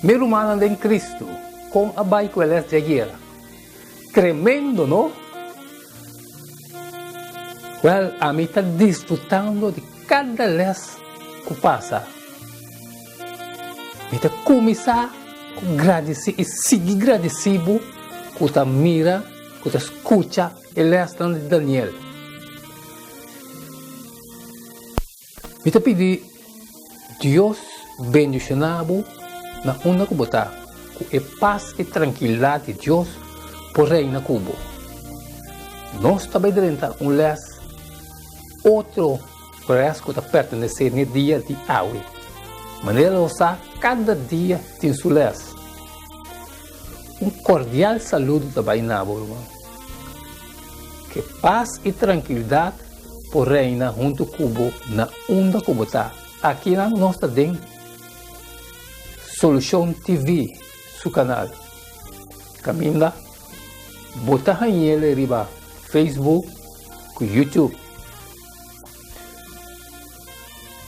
Mi rumannan den Cristo, con a bay cu e les di ayera? Tremendo, no? Wel, ami ta disfrutando di cada les cu pasa. Mi ta cuminsa cu gradici y sigui gradici bo cu ta mira, cu ta scucha e lesnan di Daniel. Mi ta pidi Dios bendiciona bo na unda cu bo ta, cu e pas y trankilidad di Dios por reina cu bo. Nos ta bay drenta un les, otro les cu ta pertenece n'e dia di awe. Manera nos sa, cada dia tin su les. Un cordial saludo ta bay na bo, ruman. Ke pas y trankilidad por reina huntu ku bo na unda ku bo ta. Akinan nos ta den Solucion TV su kanal. Kaminda bo ta hañ'el riba Facebook ku YouTube.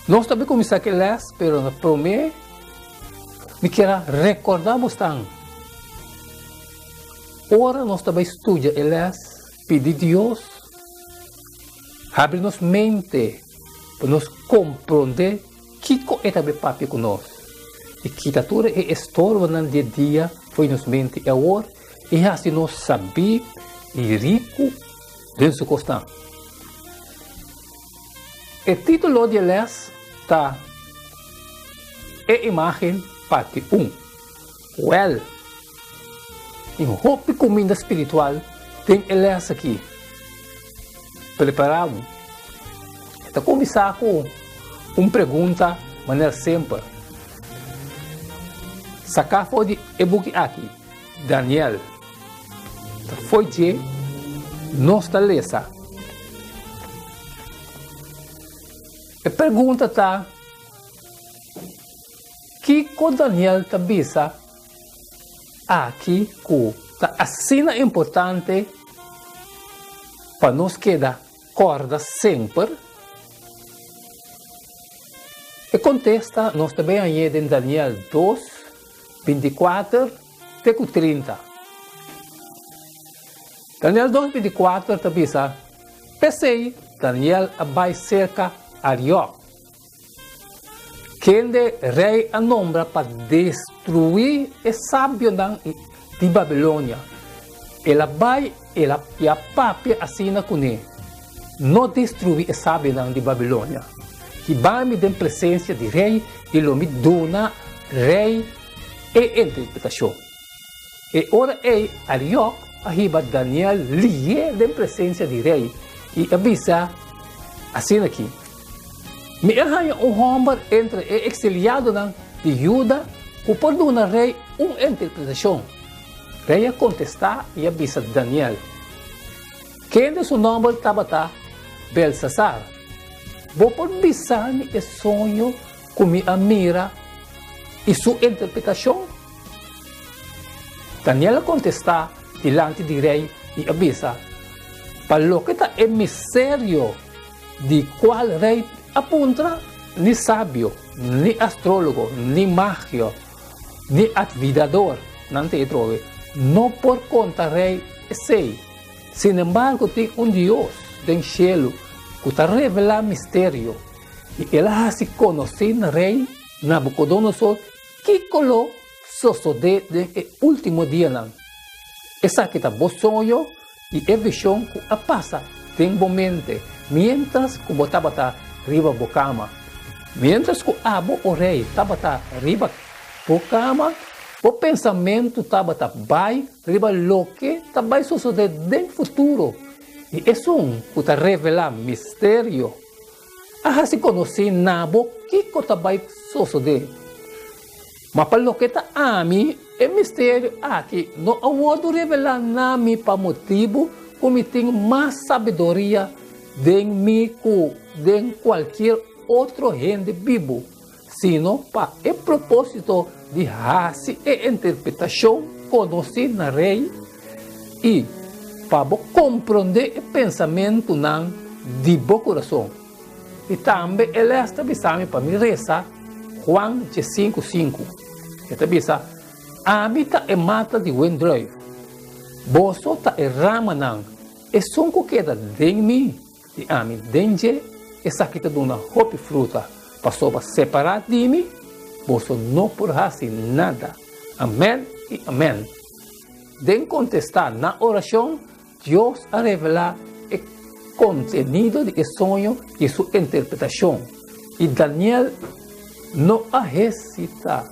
Nos ta bai kuminsá ku e lès, pero na promé mi kier a rekordá bosnan, ora nos ta bai studia e lès, pidi Dios Habri nos mente pa nos komprondé kiko e ta bai papia ku nos i kita tur e estorbonan di e dia fo'i nos mente i awor i hasi nos sabí i riku den su kosnan. E título di e lès ta E Imágen Parti Un. Wèl, tin hopi kuminda spiritual den e lès akí. Prepará bo. E ta kuminsá ku un pregunta manera semper. Saká for di e buki akí, Daniel. Ta fo'i dje nos ta lesa. E pregunta ta. Kiko Daniel ta bisa aki ku ta asina importante pa nos keda kòrda semper? E kontesta nos ta bin hañ'é den Daniel dos, 24 te ku 30. Daniel dos, 24 ta bisa, P'esei Daniel a bai serka Ariok. Kende rei a nombra pa destruí e sabionan di Babilonia. El a bai el a i a papia asina kuné, No destruí e sabionan di Babilonia. Hiba mi den presensia di rei i lo mi duna rei e interpretashon. E ora ei Ariok a hiba Daniel lié den presensia di rei i a bisa asin'akí, Mi a haña un hòmber entre e eksiliadonan di Juda ku por duna rei un interpretashon. Rei a kontestá i a bisa Daniel, kende su nòmber tabata Belsasar, Bo por bisa mi e soño ku mi a mira i su interpretashon? Daniel a kontestá dilanti di rei i a bisa, Pa loke ta e misterio di kual rei a puntra, ni sabio, ni astrólogo, ni magio, ni atvidador, nan ta e trobe, no por konta rei esei. Sinembargo tin un Dios den shelu ku ta revelá misterio, i el a hasi konosí na rei Nabukodonosor Kiko lo sosodé den e último dianan? Esaki ta bo soño i e vishon ku a pasa den bo mente miéntras ku bo tabata riba bo kama. Miéntras ku abo, o rei, tabata riba bo kama, bo pensamentu tabata bai riba loke ta bai sosodé den futuro, i esun ku ta revelá misterio A hasi konosí na bo kiko ta bai sosodé. Ma pa loke ta ami, e misterio aki no a wòrdu revelá na mi pa motibu ku mi tin mas sabiduria den mi ku den kualkier otro hende bibu, sino pa e propósito di hasi e interpretashon konosí na rei i pa bo komprondé e pensamentunan di bo kurason. I tambe e lès ta bisa mi pa mi resa Juan diesinku sinku. E ta bisa, Ami ta e mata di wendruif, boso ta e ramanan. Esun ku keda den mi i ami den dje, esaki ta duna hopi fruta, pasobra separá di mi, boso no por hasi nada. Amèn i amèn. Den kontestá na orashon, Dios a revelá e kontenido di e soño i su interpretashon, i Daniel no a hesitá,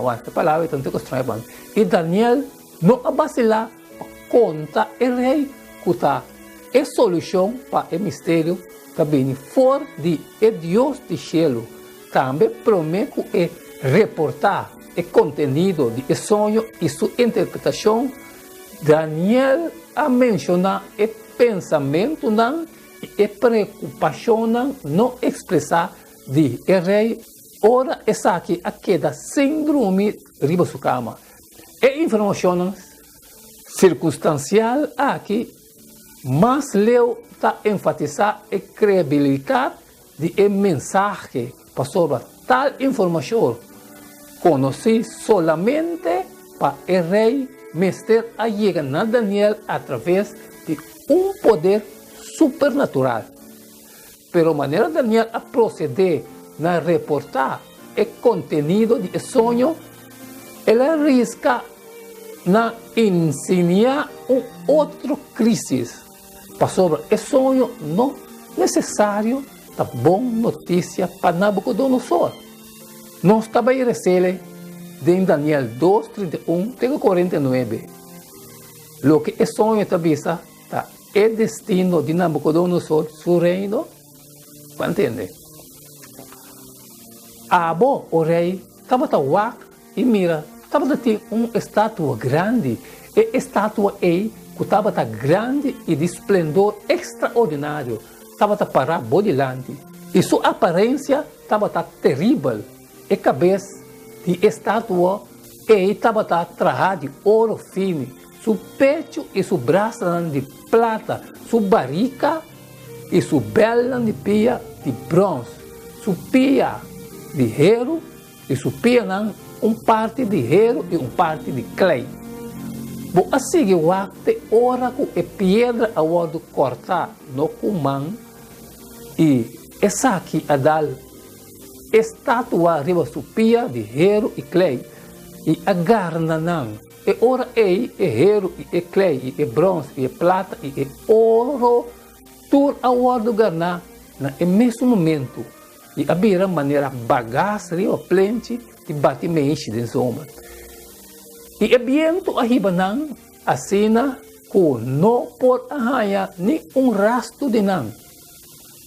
wak, e palabra ei ta un toko straño pa mi, i Daniel no a basilá pa konta e rei ku ta e solushon pa e misterio ta bini for di e Dios di shelu, tambe promé ku e reportá e kontenido di e soño i su interpretashon. Daniel a menshoná e pensamentunan i e preokupashonnan no ekspresá di e rei ora esaki a keda sin drumi riba su kama. E informashonnan sirkunstansial aki mas leu ta enfatisá e kreabilitat di e mensahe pasobra tal informashon konosí solamente pa e rei mester a yega na Daniel atraves di un poder supernatural. Pero manera Daniel a prosedé na reportá e kontenido di e soño, el a riska na insinuá un otro krísis. Pasobra e soño no nesesario ta bon notisia pa Nabucodonosor. Nos ta bai resele den Daniel dos, 31 te ku 49. Loke e soño ta bisa ta e destino di Nabucodonosor su reino. Bo a ntende? Abo, o rei, tabata wak I mira, tabata tin un estatua grandi, e estatua ei ku tabata grandi i di splendor ekstraordinario tabata pará bo dilanti, i su aparensia tabata teribel. E kabes di e estatua ei tabata trahá di oro fini, su pechu i su brasanan di plata, su barika i su bèlnan di pia di bròns, su pia di heru I su pianan un parti di heru i un parti di klei. Bo a sigui wak te ora ku e piedra a wòrdu kòrtá no ku man, i esaki a dal e statua riba su pia di heru i klei, i a garna nan. E ora ei e heru i e klei i e bròns i e plata i e oro tur a wòrdu garná na e mesun momentu. I a bira manera bagas riba plenchi di bati meishi den zomer. I e bientu a hiba nan asina ku no por a haña ni un rastu di nan.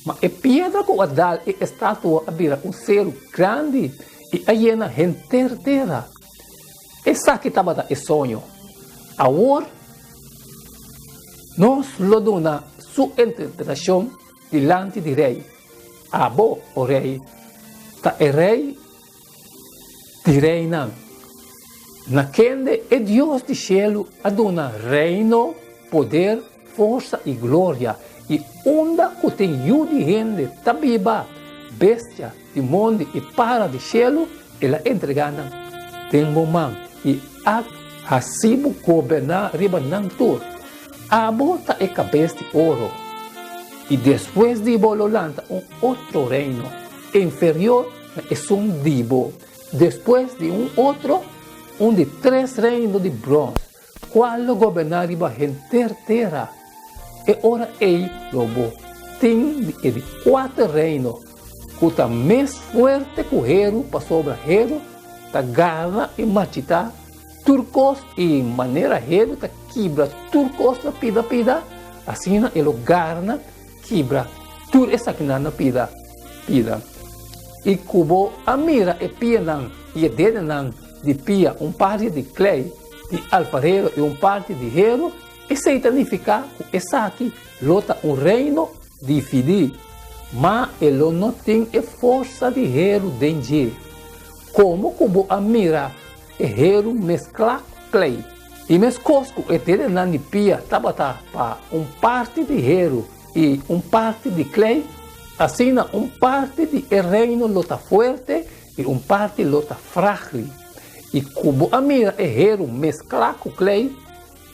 Ma e piedra ku a dal e estatua a bira un seru grandi i a yena henter tera. Esaki tabata e soño. Awor nos lo duna su interpretashon dilanti di rei. Abo, o rei, ta e rei di reinan, na kende e Dios di shelu a duna reino, poder, forsa i gloria, i unda ku tin yu di hende ta biba, bestia di mondi i para di shelu, el a entregá nan den bo man i a hasi bo goberná riba nan tur. Abo ta e kabes di oro, i despues di bo lo lanta un otro reino, inferior na esun di bo, despues di un otro, un di tres reino di brons, kual lo goberná riba henter tera. E ora ei lo bo tin di e di kuater reino, ku ta mes fuerte ku heru, pasobra heru ta garna i machitá Tur kos i manera heru ta kibra tur kos na pida pida, asina e lo garna kibra tur esakinan na pida pida. I ku bo a mira e pianan i e dedenan di pia un parti di klei di alfarero i un parti di heru, esei ta nifiká ku esaki lo ta un reino dividí, ma e lo no tin e forsa di heru den dje. Komo ku bo a mira E heru mesklá ku klei. I meskos ku e dedenan di pia tabata pa un parti di heru i un parti di klei, asina un parti di e reino lo ta fuerte i un parti lo ta frágil. I ku bo a mira e heru mesklá ku klei,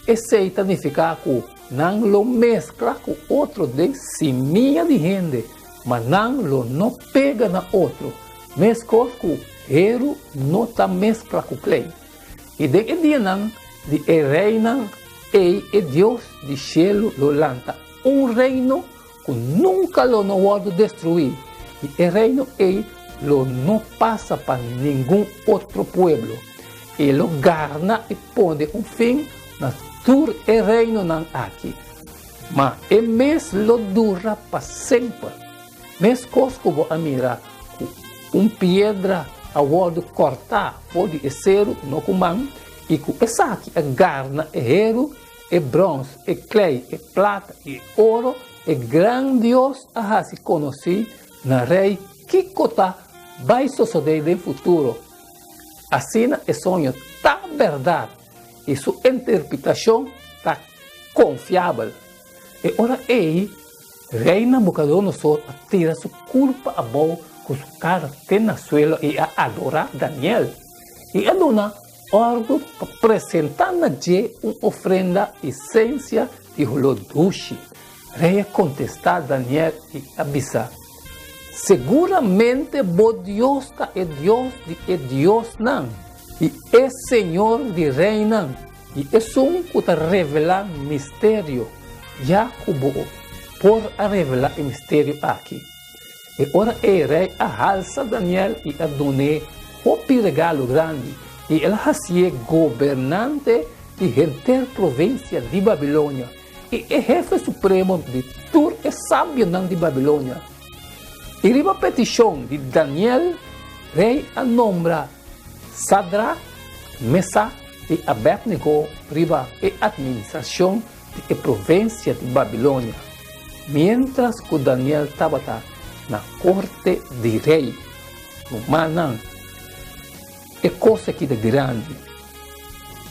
esei ta nifiká ku nan lo meskla ku otro den simia di hende, ma nan lo no pega na otro, meskos ku heru no ta meskla ku klei. I den e dianan di e reinan ei e Dios di shelu lo lanta un reino ku nunka lo no wòrdu destruí, i e reino ei lo no pasa pa ningun otro pueblo. E lo garna i pone un fin na tur e reinonan aki, ma e mes lo dura pa semper. Meskos ku bo a mira ku un piedra a wòrdu kòrtá for di e seru no ku man, i ku esaki a garna e heru, e bròns, e klei, e plata i e oro, e gran Dios a hasi konosí na rei kiko ta bai sosodé den futuro. Asina e soño ta bèrdat i su interpretashon ta konfiabel. E ora ei, rei Nabukodonosor a tira su kurpa abou ku su kara te na suelo i a adorá Daniel, i a duna òrdu pa presentá na dje un ofrenda i sensia di holó dushi. Rei a kontestá Daniel i a bisa, Seguramente bo Dios ta e Dios di e diosnan i e Señor di reinan i esun ku ta revelá misterio, ya ku bo por a revelá e misterio aki. E ora ei rei a halsa Daniel i a dun'é hopi regalo grandi, i el a hasié gobernante di henter provinsia di Babilonia i e hefe supremo di tur e sabionan di Babilonia. I riba petishon di Daniel, rei a nombra Sadrak, Mesak i Abednego riba e atministrashon di e provinsia di Babilonia, miéntras ku Daniel tabata na korte di rei. Rumannan, e kos aki ta grandi.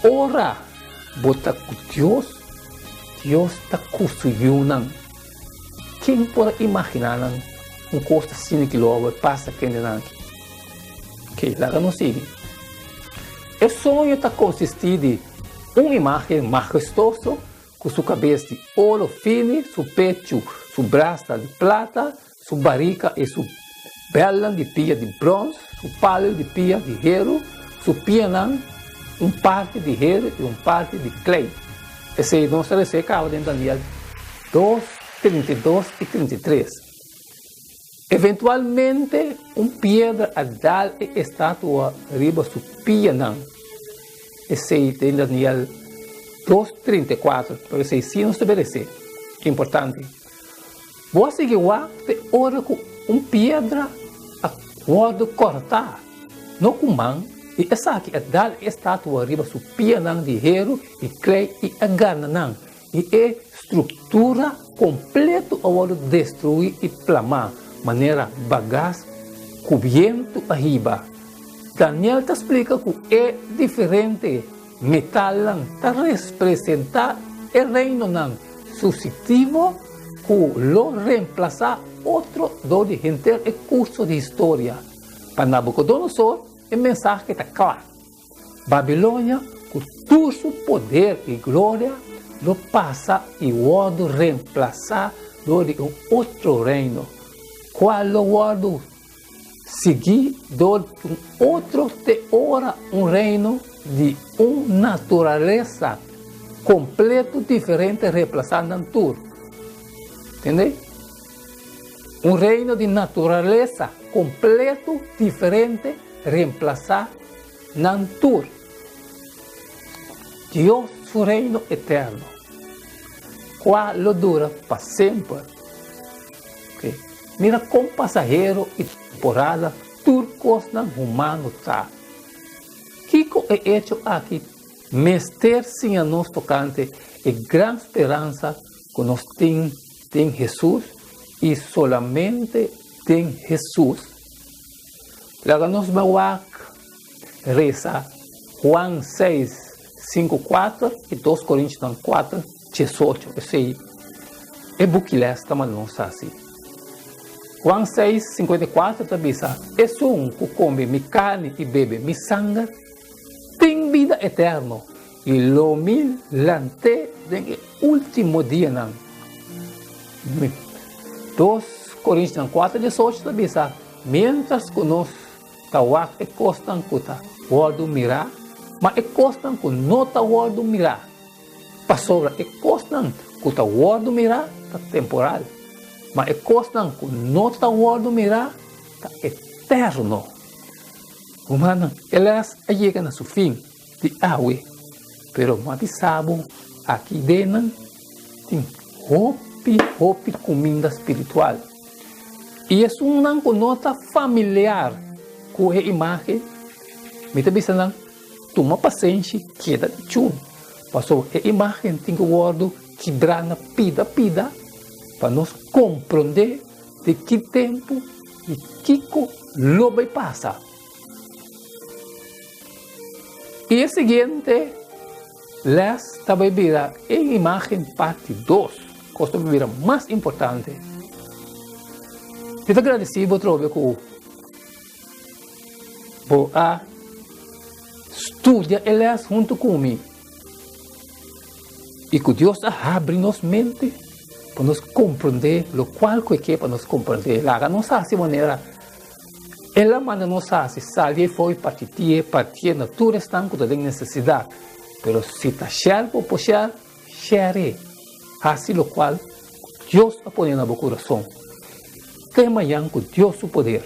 Ora bo ta ku Dios, Dios ta ku su yunan. Ken por a imaginá nan un kos asina ki lo a pasa kendenan aki? Oke, laga nos sigui. E soño ta konsistí di un imágen mahestoso ku su kabes di oro fini, su pechu, su brasa di plata, su barika i su bèlnan di pia di bròns, su palu di pia di heru, su pianan un parti di heru i un parti di klei. Esei nos ta lesa e kaba den Daniel dos, 32 i 33. Eventualmente un piedra a dal e estatua riba su pianan. Esei den Daniel dos, 34, pero esei sí nos ta meresé. Importante. Bo a sigui wak te ora ku un piedra a wòrdu kòrtá, no ku man, i esaki a dal e estatua riba su pianan di heru i klei i a gana nan. I e struktura kompleto a wòrdu destruí i plamá manera bagas ku bientu a hiba. Daniel ta splika ku e diferente metalnan ta representá e reinonan susitivo ku lo remplasá otro dor di henter e kurso di historia. Pa Nabukodonosor e mensahe ta kla. Babilonia ku tur su poder i gloria lo pasa i wòrdu remplasá dor di un otro reino, kual lo wòrdu siguí dor di un otro te ora un reino di un naturalesa kompleto diferente remplasá nan tur. Tende? Un reino di naturalesa kompleto diferente remplasá nan tur. Dios su reino eterno, kua lo dura pa semper. Okay. Mira kon pasahero i temporada tur kosnan humano ta. Kiko e echo aki mester siña nos tokante e gran speransa ku nos tin den Hesus i solamente den Hesus? Laga nos bai wak resa Juan 6, 5, 4 i 2 Korintionan 4, 18. Esei e buki les ta manda nos hasi. Juan 6, 54 ta bisa, Esun ku kome mi karni i bebe mi sanger. bida eterno, i lo mi lant'é den e último dianan. Dos Korintionan kuater diesocho ta bisa, Miéntras ku nos ta wak e kosnan ku ta wòrdu mirá, ma e kosnan ku no ta wòrdu mirá, pasobra e kosnan ku ta wòrdu mirá ta temporal, ma e kosnan ku no ta wòrdu mirá ta eterno. Rumannan, e lès a yega na su fin di awe, pero mi a bisa bo aki den tin hopi, hopi kuminda spiritual. I esunnan ku no ta familiar ku e imágen, mi ta bisa nan, tuma pasenshi, keda di chun, pasobra e imágen tin ku wòrdu kibrá na pida pida pa nos komprondé Di ki tempu i kiko lo bai pasa? I e siguiente les ta bai bira e imagen parti dos, kos ta bai bira mas importante. Mi ta gradisí bo trobe ku bo a studia e les huntu ku mi. I ku Dios a habri nos mente pa nos komprondé lokual ku e ke pa nos komprondé. Laga nos hasi manera El a manda nos hasi, sali efo i partitié, partié na tur esnan ku ta den nesesidat. Pero si ta share bo por share, share. Hasi lokual ku Dios a pone na bo kurason. Te mañan ku Dios su poder.